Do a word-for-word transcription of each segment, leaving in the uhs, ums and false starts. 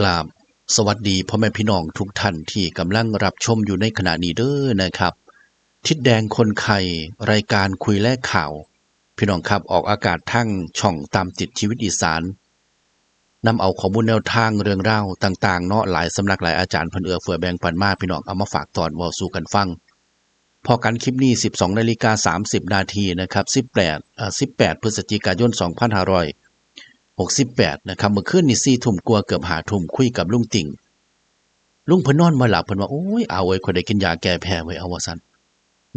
ครับ สวัสดีพ่อแม่พี่น้องทุกท่านที่กำลังรับชมอยู่ในขณะนี้เด้อนะครับ ทิศแดงคนไข่ รายการคุยและข่าว พี่น้องครับ ออกอากาศทางช่องตามติดชีวิตอีสาน นำเอาข้อมูลแนวทางเรื่องราวต่างๆ เนาะ หลายสำนักหลายอาจารย์เพิ่นเอื้อเฟื้อแบ่งปันมา พี่น้องเอามาฝากตอนเว้าสู่กันฟัง พอกันคลิปนี้ สิบสองนาฬิกาสามสิบนาทีนะครับ สิบแปด เอ่อ สิบแปด พฤศจิกายน สองพันห้าร้อยหกสิบแปดนะครับ เมื่อคืนนี้ สี่ทุ่มกว่าเกือบ ห้าทุ่ม คุยกับลุงติ่ง ลุงเพิ่นนอนบ่หลับ เพิ่นว่า "โอ้ย เอาเว้ย ข้อยได้กินยาแก้แพ้เว้ย เอา" ว่าซั่น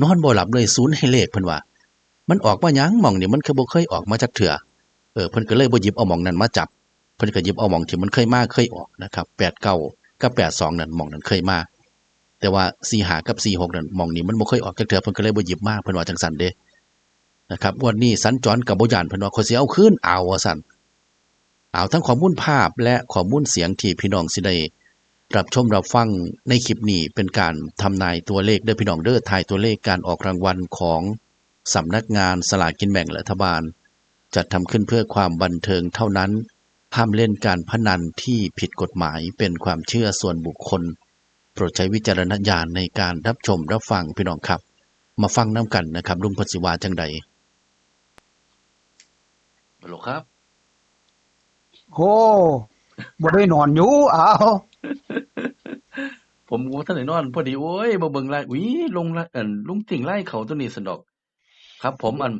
นอนบ่หลับเลย ศูนย์ให้เลข เพิ่นว่า "มันออกมาหยังหม่องนี่ มันคือบ่เคยออกมาจักเทื่อ" เออ เพิ่นก็เลยบ่หยิบเอาหม่องนั้นมาจับ เพิ่นก็หยิบเอาหม่องที่มันเคยมาเคยออกนะครับ แปดเก้า กับ แปดสอง นั่น หม่องนั้นเคยมา แต่ว่า สี่ห้า กับ สี่หก นั่น หม่องนี้มันบ่เคยออกจักเทื่อ เพิ่นก็เลยบ่หยิบมา เพิ่นว่าจั่งซั้นเด้ นะครับ งวดนี้สัญจรก็บ่ย้าน เพิ่นว่า "ข้อยสิเอาคืน" เอาว่าซั่น เอาทั้งข้อมูลภาพและข้อมูลเสียงที่พี่น้องสิได้รับชมรับฟังในคลิปนี้ เป็นการทำนายตัวเลขเด้อพี่น้องเด้อ ทายตัวเลขการออกรางวัลของสำนักงานสลากกินแบ่งรัฐบาล จัดทำขึ้นเพื่อความบันเทิงเท่านั้น ห้ามเล่นการพนันที่ผิดกฎหมาย เป็นความเชื่อส่วนบุคคล โปรดใช้วิจารณญาณในการรับชมรับฟังพี่น้องครับ มาฟังนำกันนะครับ ลุงเพิ่นสิว่าจั่งใด ฮัลโหลครับ โอ้ บ่ได้นอนอยู่ อ้าว ผมก็บ่ทันได้นอน พอดี โอ้ย มาเบิ่งไลน์ อุ๊ย ลงไลน์ อัน ลุงติ่งไลน์เข้าตัวนี้ซั้นดอก ครับผม อัน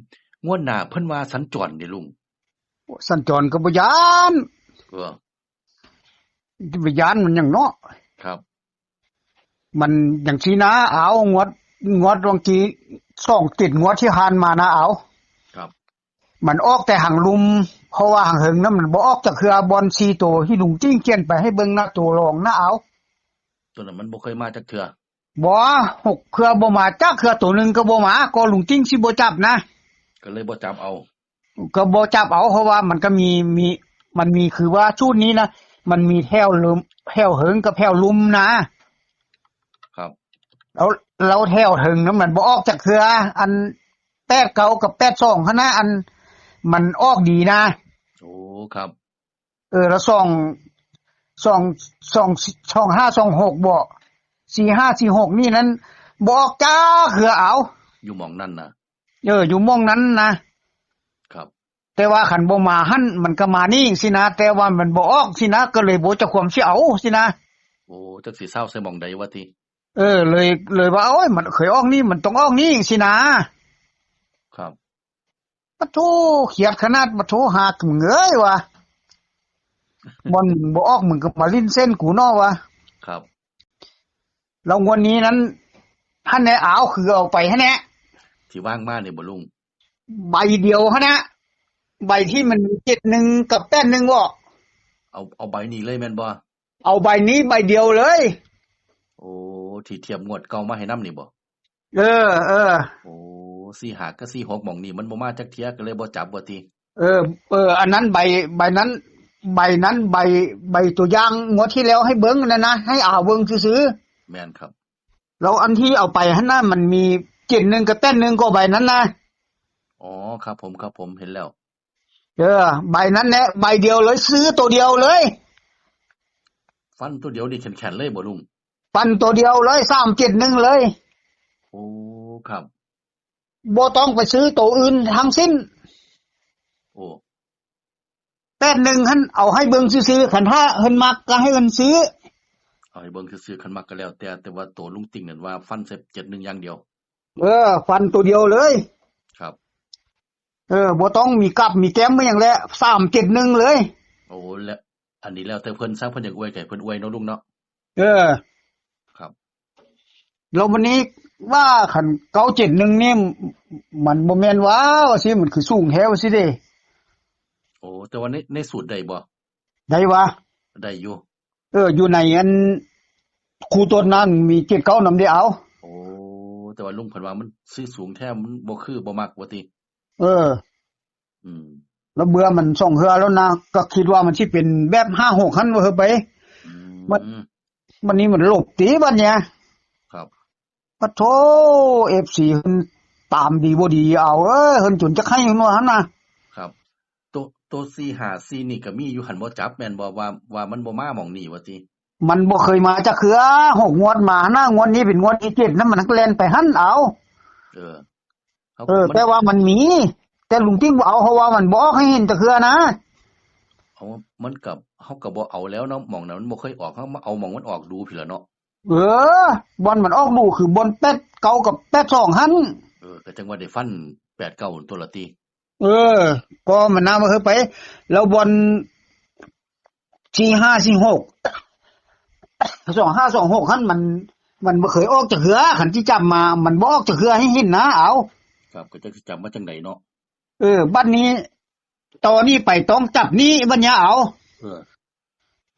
งวดหน้าเพิ่นว่าสัญจรเด้ลุง สัญจรก็บ่ย้าน เออ สิไปย้านมันหยังเนาะ ครับ มันจั่งซี้นะ เอา งวด งวดวังกี้ สองเจ็ด งวดที่ผ่านมานะ เอา ครับ มันออกแต่หางลุ่ม เพราะว่าหางเหิงนั้นมันบ่ออกจักเทื่อ บ่อนสี่โตที่ลุงติ่งเขียนไปให้เบิ่งนะ โตรองนะ เอา ตัวนั้นมันบ่เคยมาจักเทื่อ บ่ หกเทื่อบ่มาจักเทื่อ โตหนึ่งก็บ่มา ก็ลุงติ่งสิบ่จับนะ ก็เลยบ่จับเอา ก็บ่จับเอา เพราะว่ามันก็มี มี มันมี คือว่าชุดนี้นะ มันมีแถวลุ่ม แถวเหิงกับแถวลุ่มนะ ครับ แล้ว แล้วแถวเหิงนั้นมันบ่ออกจักเทื่อ อัน แปดเก้า กับ แปดสอง หั้นนะ อัน มันออกดีนะ โอ้ ครับ เออ แล้ว สอง สอง สอง สองห้า สองหก บ่ สี่ห้า สี่หก นี่นั้น บ่ออกจักเทื่อ เอา อยู่หม่องนั้นนะ เออ อยู่หม่องนั้นนะ ครับ แต่ว่าคันบ่มาหั่น มันก็มานี่สินะ แต่ว่ามันบ่ออกสินะ ก็เลยบ่จักความสิเอาสินะ โอ้ จักสิเซาใส่หม่องใดวะติ เออ เลย เลยว่า โอ้ย มันเคยออกนี่ มันต้องออกนี่สินะ ครับ ปะโถ เครียดขนาด ปะโถ หากมึงเอ้ย ว่า บ่อนบ่ออก มึงก็มาลิ้นเส้นกูเนาะ ว่า ครับ แล้วงวดนี้นั้น หั้นแหละ เอา คือเอาไปหั้นแหละ ที่วางมานี่บ่ลุง ใบเดียวหั้นแหละ ใบที่มันมี เจ็ดหนึ่ง กับ แปดหนึ่ง บ่ เอา เอาใบนี้เลยแม่นบ่ เอาใบนี้ใบเดียวเลย โอ้ ที่เทียบงวดเก่ามาให้นำนี่บ่ เออ เออ โอ้ สี่ห้า กับ สี่หก หม่องนี้มันบ่มาจักเทื่อ ก็เลยบ่จับว่าติ เออ เออ อันนั้นใบ ใบนั้น ใบนั้น ใบ ใบตัวอย่างงวดที่แล้วให้เบิ่งนั่นนะ ให้เอาเบิ่งซื่อๆ แม่นครับ แล้วอันที่เอาไปหั่นนะ มันมี เจ็ดหนึ่ง กับ แปดหนึ่ง ก็ใบนั้นนะ อ๋อ ครับผม ครับผม เห็นแล้ว เออ ใบนั้นแหละ ใบเดียวเลย ซื้อตัวเดียวเลย ฟันตัวเดียวนี่แข็งๆเลยบ่ลุง ฟันตัวเดียวเลย สามเจ็ดหนึ่ง เลย โอ้ ครับ บ่ต้องไปซื้อตัวอื่นทั้งสิ้น โอ้ แปดหนึ่ง หั่น เอาให้เบิ่งซื่อๆ คันถ้าเพิ่นมักก็ให้เพิ่นซื้อ เอาให้เบิ่งซื่อๆ คันมักก็แล้วแต่ แต่ว่าตัวลุงติ่งนั่นว่าฟันใส่ เจ็ดหนึ่ง อย่างเดียว เออ ฟันตัวเดียวเลย ครับ เออ บ่ต้องมีกับมีแกมบ่หยังแหละ สามเจ็ดหนึ่ง เลย โอ้ และอันนี้แล้วแต่เพิ่น ซะเพิ่นอยากอวยก็ให้เพิ่นอวยเนาะลุงเนาะ เออ ครับ แล้ววันนี้ว่าคัน เก้าเจ็ดหนึ่ง นี่ มันบ่แม่นว่า ว่าสิ มันคือสูงแท้ว่าสิเด้ โอ้ แต่ว่าใน ในสูตรได้บ่ ได้วะ ได้อยู่ เออ อยู่ในอัน คู่ต้นนั้นมี เจ็ดเก้า นำเด้ เอา โอ้ แต่ว่าลุงเพิ่นว่ามันซื้อสูงแท้ มันบ่คือ บ่มักว่าติ เออ อืม แล้วเบื่อมันสองเทื่อแล้วนะ ก็คิดว่ามันสิเป็นแบบ ห้าหก หั่นว่าเฮ้อไป อืม บัด บัดนี้มันหลบติบัดเนี่ย ครับ ปะโถ เอฟซี เพิ่นตามดีบ่ดี เอาเอ้ย เพิ่นจนจักไห้เพิ่นว่าหั่นนะ ครับ ตัว ตัวสี่ห้าสี่นี่ก็มีอยู่ คันบ่จับแม่นบ่ ว่า ว่ามันบ่มาหม่องนี้ว่าติ มันบ่เคยมาจักเทื่อ หกงวดมานะ งวดนี้เป็นงวดที่เจ็ดนะ มันแล่นไปหั่นเอา เออ เออ แต่ว่ามันมี แต่ลุงติ๊งบ่เอา เพราะว่ามันบ่ออกให้เห็นจักเทื่อนะ เอามันกับ เฮาก็บ่เอาแล้วเนาะ หม่องนั้นมันบ่เคยออก เฮามาเอาหม่องมันออกดูพี้แหละเนาะ เออ บ่อนมันออกดูคือบ่อนแปดเก้ากับแปดสองหั่น เออ ก็จั่งว่าได้ฟันแปดเก้าตัวละติ เออ ก็มันนำมาเฮอไป แล้วบ่อนสี่ห้าสี่หก สองห้าสองหกหั่นมัน มันบ่เคยออกจักเทื่อ คันที่จับมา มันบ่ออกจักเทื่อให้เห็นนะ เอา ครับ ก็จักสิจับมาจั่งใดเนาะ เออ บัดนี้ ต่อนี้ไปต้องจับนี้ บัดเนี้ยเอา เออ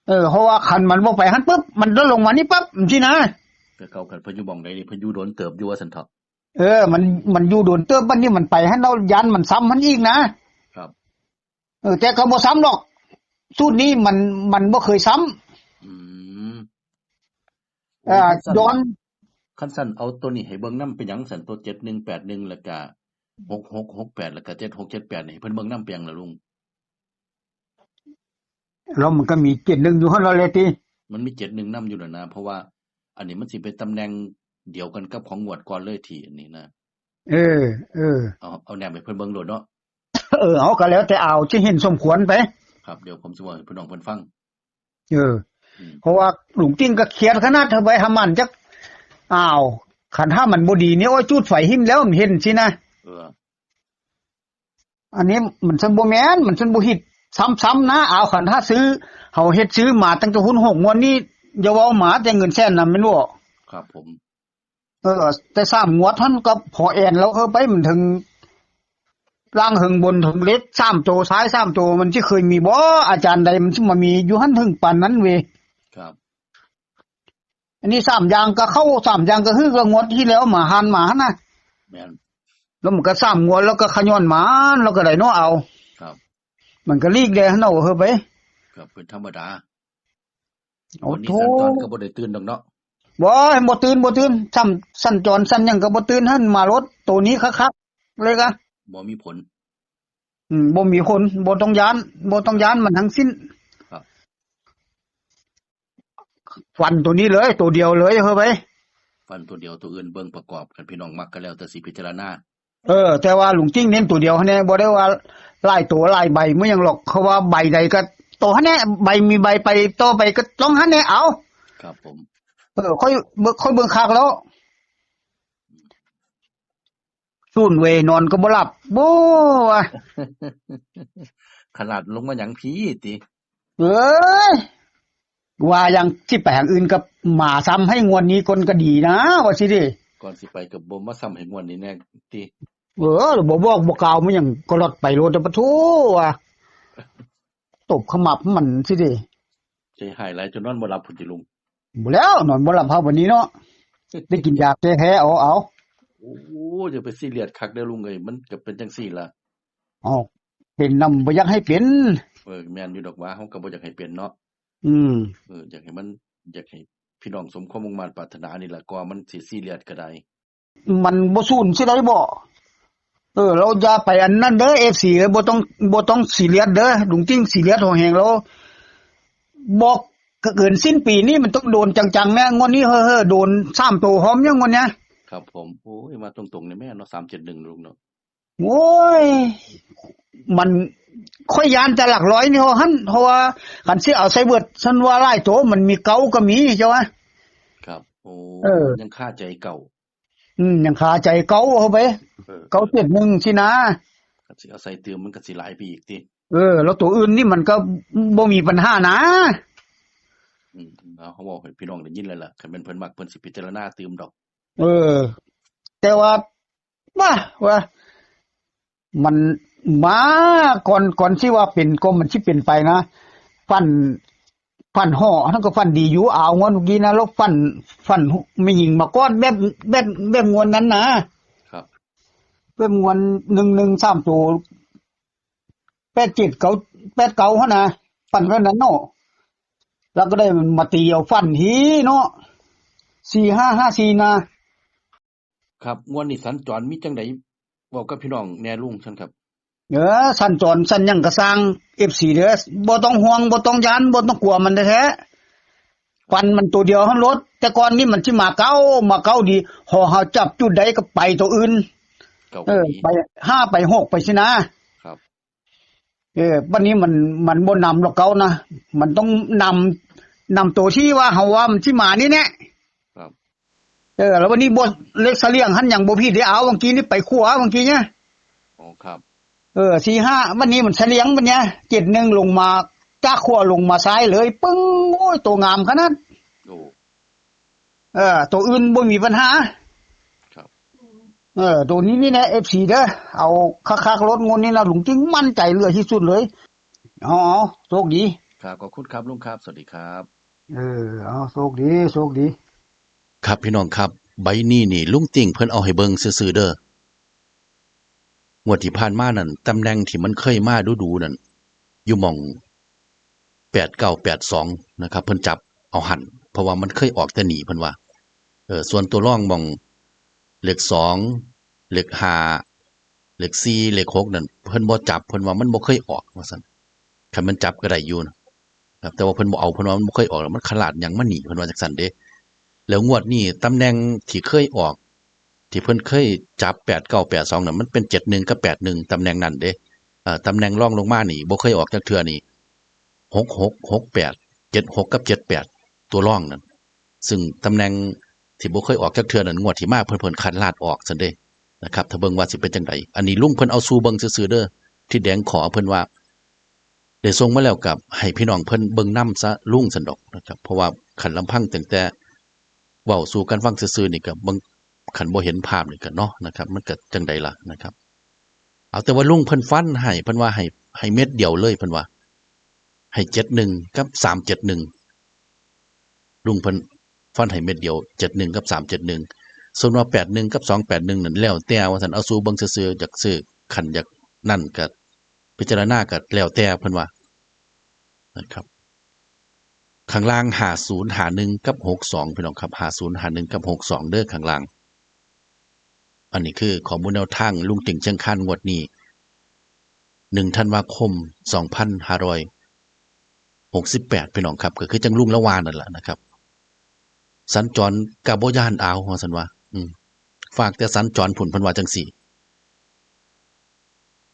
เออ เพราะว่าคันมันบ่ไปหั่นปุ๊บ มันลดลงมานี่ปั๊บ จั่งซี้นะ แต่เก่าคันเพิ่นอยู่หม่องใดนี่ เพิ่นอยู่โดนเติบอยู่ว่าซั่นเถาะ เออ มัน มันอยู่โดนเติบ บัดนี้มันไปหั่นแล้ว ย้านมันซ้ำหั่นอีกนะ ครับ เออ แต่ก็บ่ซ้ำดอก สูตรนี้มัน มันบ่เคยซ้ำ อืม เอ่อ คันซั่น ย้อน คันซั่นเอาตัวนี้ให้เบิ่งนำเป็นหยังซั่น ตัวเจ็ดหนึ่งแปดหนึ่ง แล้วก็หกหกหกแปด แล้วก็เจ็ดหกเจ็ดแปด นี่ให้เพิ่นเบิ่งนำเป็นหยังล่ะลุง แล้วมันก็มีเจ็ดหนึ่งอยู่หั่นแล้วแหละติ มันมีเจ็ดหนึ่งนำอยู่แล้วนะ เพราะว่าอันนี้มันสิเป็นตำแหน่งเดียวกันกับของงวดก่อนเลยที่อันนี้นะ เออ เออ เอา เอาแนมให้เพิ่นเบิ่งโลดเนาะ เออ เอาก็แล้วแต่เอา ที่เห็นสมควรไป ครับ เดี๋ยวผมสิเว้าให้พี่น้องเพิ่นฟัง เออ อืม เพราะว่าลุงติ๊งก็เครียดขนาด เฮาไปหามันจัก อ้าว คันถ้ามันบ่ดีนี่ โอ้ย จุดไฟหิ้มแล้ว มันเห็นสินะ เออ อันนี้มันซั่นบ่แม่น มันซั่นบ่ผิด ซ้ำๆนะ เอา คันถ้าซื้อ เฮาเฮ็ดซื้อมาตั้งแต่ฮุ่นหกงวดนี่ อย่าเว้ามาแต่เงินแสนนะ แม่นบ่ ครับผม เออ แต่สามงวดหั่นก็พอแอนแล้ว เออ ไปมันถึง ล่างเทิงบนเทิง เลขสามตัว ซ้ายสามตัว มันสิเคยมีบ่ อาจารย์ใดมันสิมามีอยู่หั่นถึงปานนั้นเว้ย ครับ อันนี้สามอย่างก็เข้า สามอย่างก็คือ ก็งวดที่แล้วมาหันมาหั่นนะ แม่น แล้วมันก็สามงวด แล้วก็ขย้อนมา แล้วก็ได้เนาะเอา ครับ มันก็ลีกได้หั่นเอาเฮอไป ครับ เป็นธรรมดา โอ้ วันนี้ โธ่ สัญจรก็บ่ได้ตื่นดอกเนาะ บ่ บ่ตื่น บ่ตื่น ซ้ำสัญจรซ้ำหยังก็บ่ตื่น หั่นมารถตัวนี้คักๆเลยกะ บ่มีผล อืม บ่มีผล บ่ต้องย้าน บ่ต้องย้านมันทั้งสิ้น ครับ ฟันตัวนี้เลย ตัวเดียวเลยเฮอไป ฟันตัวเดียว ตัวอื่นเบิ่งประกอบกัน พี่น้องมักก็แล้วแต่สิพิจารณา เออ แต่ว่าลุงติ๊งเน้นตัวเดียวแน่ บ่ได้ว่าหลายตัวหลายใบ บ่หยังหรอก เพราะว่าใบใดก็ตัวแน่ ใบมีใบไปต่อไปก็ต้องหันแน่เอา ครับผม เออ ค่อยเบิ่ง ค่อยเบิ่งคักแล้ว สูนเวย นอนก็บ่หลับ โบ้วะ ขนาดลงมาหยังพี้ติ เอ้ย ว่ายังสิไปทางอื่นกับหมาซ้ำให้งวดนี้ก่อนก็ดีนะ ว่าสิเด้ ก่อนสิไปก็บ่มาซ้ำให้งวดนี้แน่ติ เออ บ่บอกบ่กล่าวมันหยังก็หลอดไปโลด แต่ปะโถว่า ตบขมับมันสิเด้ ใจหายหลายจนนอนบ่หลับพุ้นติลุง บ่แล้ว นอนบ่หลับเฮาบัดนี้เนาะ ได้กินยาแก้แพ้เอา เอา โอ้ อย่าไปซีเรียสคักเด้อลุงเอ้ย มันก็เป็นจังซี่ล่ะ เอา เป็นนำบ่อยากให้เป็น เออ แม่นอยู่ดอกว่า เฮาก็บ่อยากให้เป็นเนาะ อืม เออ อยากให้มัน อยากให้พี่น้องสมความมุ่งมั่นปรารถนานี่ล่ะ กว่ามันสิซีเรียสก็ได้ มันบ่สูนสิได้บ่ เออ เราอย่าไปอันนั้นเด้อ เอฟซี เอ้ย บ่ต้อง บ่ต้องซีเรียสเด้อ ลุงติ๊งซีเรียสหอแหงแล้ว บอกก็เกินสิ้นปีนี้มันต้องโดนจังๆ แน่ งวดนี้ เฮ้อๆ โดนสามตัวพร้อมยังงวดเนี้ย ครับผม โอ้ย มาตรงๆ นี่แม่นเนาะ สามเจ็ดหนึ่ง ลุงเนาะ โอ้ย มันค่อยย้านแต่หลักร้อยนี่ เพราะหั่น เพราะว่าคันสิเอาใส่เบิด ซั่นว่าหลายตัว มันมีเก้าก็มี เจ้าว่า ครับ โอ้ เออ ยังคาใจเก่า อืม ยังคาใจเก้าเอาไป เออ เก้าเจ็ดหนึ่ง สินะ คันสิเอาใส่เติมมันก็สิหลายไปอีกติ เออ แล้วตัวอื่นนี่มันก็บ่มีปัญหานะ อืม เอา เฮาเว้าให้พี่น้องได้ยินแล้วล่ะ คันแม่นเพิ่นมัก เพิ่นสิพิจารณาเติมดอก เออ แต่ว่า ว่า ว่า มันมาก่อน ก่อนสิว่าเป็น ก็มันสิเป็นไปนะ ฝัน ฝันเหาะ นั่นก็ฝันดีอยู่ เอางวดเมื่อกี้นะ แล้วฝัน ฝันแม่หญิงมากอดแบบ แบบ แบบงวดนั้นนะ ครับ แบบงวดหนึ่งหนึ่งสามตัว แปดเจ็ดเก้า แปดเก้า หั่นนะ ฝันแบบนั้นเนาะ แล้วก็ได้มันมาตีเอาฝันทีเนาะ สี่ห้าห้าสี่ นะ ครับ งวดนี้สัญจรมีจังใด เว้ากับพี่น้องแหน่ลุง ซั่นครับ เออ สั้นจร สั้นหยังก็ซ่าง เอฟซี เด้อ บ่ต้องห่วง บ่ต้องย้าน บ่ต้องกลัวมันแท้ๆ ฟันมันตัวเดียวหั้นโลด แต่ก่อนนี่มันสิมาเก้า มาเก้าดี หอเฮาจับจุดใดก็ไปตัวอื่น เก้า เออ ก็ดี ไป ห้า ไป หก ไปสินะ ครับ เออ บัดนี้มัน มันบ่นำหรอกเก้านะ มันต้องนำ นำตัวที่ว่าเฮาว่ามันสิมานี่แหละ ครับ เออ แล้ววันนี้บ่ เลขเสลียงหั้นยังบ่ผิดเด้ เอา เมื่อกี้นี่ไปขวา เมื่อกี้เนี่ย อ๋อ ครับ เออ สี่ห้า วันนี้มันเสลียง วันเนี้ย เจ็ดหนึ่ง ลงมา จากขวาลงมาซ้ายเลย ปึ้ง โอ้ย ตัวงามขนาด โอ้ เออ ตัวอื่นบ่มีปัญหา ครับ เออ ตัวนี้นี่แหละ เอฟซี เด้อ เอาคักๆ โลด งวดนี้นะ ลุงติ๊งมั่นใจเหลือที่สุดเลย เอา เอา โชคดี ครับ ขอบคุณครับลุงครับ สวัสดีครับ เออ เอา โชคดี โชคดี ครับพี่น้องครับ ใบนี้นี่ลุงติ๊งเพิ่นเอาให้เบิ่งซื่อๆ เด้อ งวดที่ผ่านมานั่น ตำแหน่งที่มันเคยมาดูๆ นั่น อยู่หม่อง แปดเก้า แปดสอง นะครับ เพิ่นจับเอาหั้น เพราะว่ามันเคยออกแต่นี่เพิ่นว่า เออ ส่วนตัวรองหม่องเลขสอง เลขห้า เลขสี่ เลขหก นั่น เพิ่นบ่จับ เพิ่นว่ามันบ่เคยออก ว่าซั่น คันมันจับก็ได้อยู่นะครับ แต่ว่าเพิ่นบ่เอา เพิ่นว่ามันบ่เคยออก แล้วมันขลาดหยังมานี่ เพิ่นว่าจั่งซั้นเด้ แล้วงวดนี้ตำแหน่งที่เคยออก ที่เพิ่นเคยจับ แปดเก้า แปดสอง น่ะ มันเป็น เจ็ดหนึ่ง กับ แปดหนึ่ง ตำแหน่งนั้นเด้ เอ่อ ตำแหน่งรองลงมานี่ บ่เคยออกจักเทื่อนี่ หกหก หกแปด เจ็ดหก กับ เจ็ดแปด ตัวรองนั่น ซึ่งตำแหน่งที่บ่เคยออกจักเทื่อนั่น งวดที่มาเพิ่น เพิ่นคัดลาดออกซั่นเด้นะครับ ถ้าเบิ่งว่าสิเป็นจั่งใด อันนี้ลุงเพิ่นเอาสู่เบิ่งซื่อๆ เด้อ ที่แดงขอเพิ่นว่า ได้ส่งมาแล้วกับให้พี่น้องเพิ่นเบิ่งนำซะลุง ซั่นดอกนะครับ เพราะว่าคันลำพังตั้งแต่เว้าสู่กันฟังซื่อๆ นี่ก็เบิ่ง คันบ่เห็นภาพนี่ก็เนาะนะครับ มันก็จั่งใดล่ะนะครับ เอาแต่ว่าลุงเพิ่นฟันให้ เพิ่นว่าให้ ให้เม็ดเดียวเลย เพิ่นว่า ให้ เจ็ดหนึ่ง กับ สามเจ็ดหนึ่ง ลุงเพิ่นฟันให้เม็ดเดียว เจ็ดหนึ่ง กับ สามเจ็ดหนึ่ง ส่วนว่า แปดหนึ่ง กับ สองแปดหนึ่ง นั่นแล้วแต่ว่าซั่น เอาสู่เบิ่งซื่อๆ อยากซื้อ คันอยากนั่นก็พิจารณาก็แล้วแต่เพิ่นว่านะครับ ข้างล่าง ห้าศูนย์ ห้าหนึ่ง กับ หกสอง พี่น้องครับ ห้าศูนย์ ห้าหนึ่ง กับ หกสอง เด้อข้างล่าง อันนี้คือข้อมูลแนวทางลุงติ๊งเชียงคานงวดนี้ หนึ่ง ธันวาคม สองพันห้าร้อยหกสิบแปด พี่น้องครับ ก็คือจั่งลุงละว่านั่นแหละนะครับ สัญจรกะบ่ย้านเอา ว่าซั่นว่า อืม ฝากแต่สัญจรพุ้น เพิ่นว่าจั่งซี้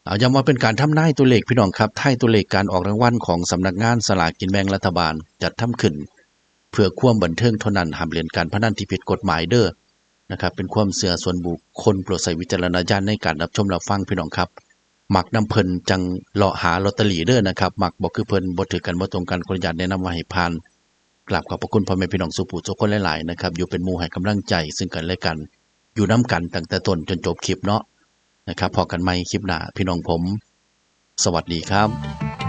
เอา ย้ำว่าเป็นการทำนายตัวเลขพี่น้องครับ ทายตัวเลขการออกรางวัลของสำนักงานสลากกินแบ่งรัฐบาล จัดทำขึ้นเพื่อความบันเทิงเท่านั้น ห้ามเล่นการพนันที่ผิดกฎหมายเด้อนะครับ เป็นความเชื่อส่วนบุคคล โปรดใช้วิจารณญาณในการรับชมรับฟังพี่น้องครับ มักนำเพิ่นจั่งเลาะหาลอตเตอรี่เด้อนะครับ มักบ่คือเพิ่น บ่ถือกัน บ่ตรงกัน ขออนุญาตแนะนำว่าให้ผ่าน กราบขอบพระคุณพ่อแม่พี่น้องสู่ผู้สู่คนหลายๆ นะครับ อยู่เป็นหมู่ให้กำลังใจซึ่งกันและกัน อยู่นำกันตั้งแต่ต้นจนจบคลิปเนาะนะครับ พ้อกันใหม่คลิปหน้า พี่น้องผม สวัสดีครับ